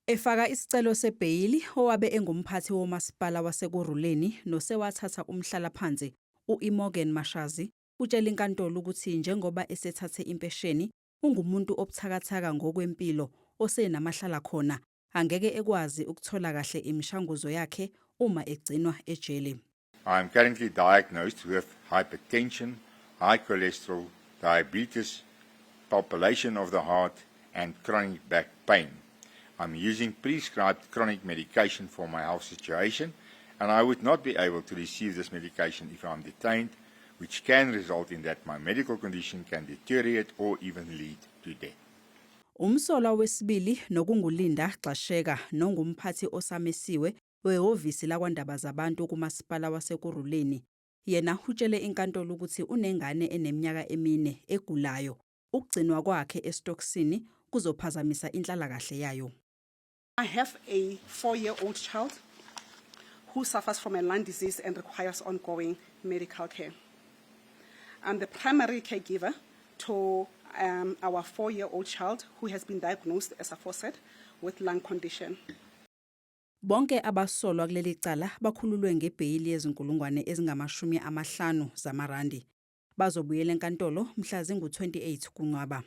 Efaka isicelo sebheyili owabe engumphathi womasipala waseKurhuleni nosewathatha umhlalaphansi u-Imogen Mashazi utshele inkantolo ukuthi njengoba esethathe impesheni ungumuntu obuthakathaka ngokwempilo osenamahlalakhona angeke ekwazi ukuthola kahle imishanguzo yakhe uma egcinwa ejele. I am currently diagnosed with hypertension, high cholesterol, diabetes, palpitation of the heart, and chronic back pain. I'm using prescribed chronic medication for my health situation, and I would not be able to receive this medication if I'm detained, which can result in that my medical condition can deteriorate or even lead to death. Umsolwa wesibili nokunguLinda Gxasheka nongumphathi osamisiwe wehhovisi lakwaNdaba zabantu kumasipala waseKurhuleni. Yena utshele inkantolo ukuthi unengane eneminyaka emine egulayo. Ukugcinwa kwakhe esitokisini kuzophazamisa inhlalakahle yayo. I have a 4-year-old child who suffers from a lung disease and requires ongoing medical care. I'm the primary caregiver to our 4-year-old child who has been diagnosed, as aforesaid, with lung condition. Bonke abasolwa kuleli cala bakhululwe ngebheyili yezinkulungwane ezingama-50 zamarandi. Bazobuyela enkantolo mhla zingu-28 kuNcwaba.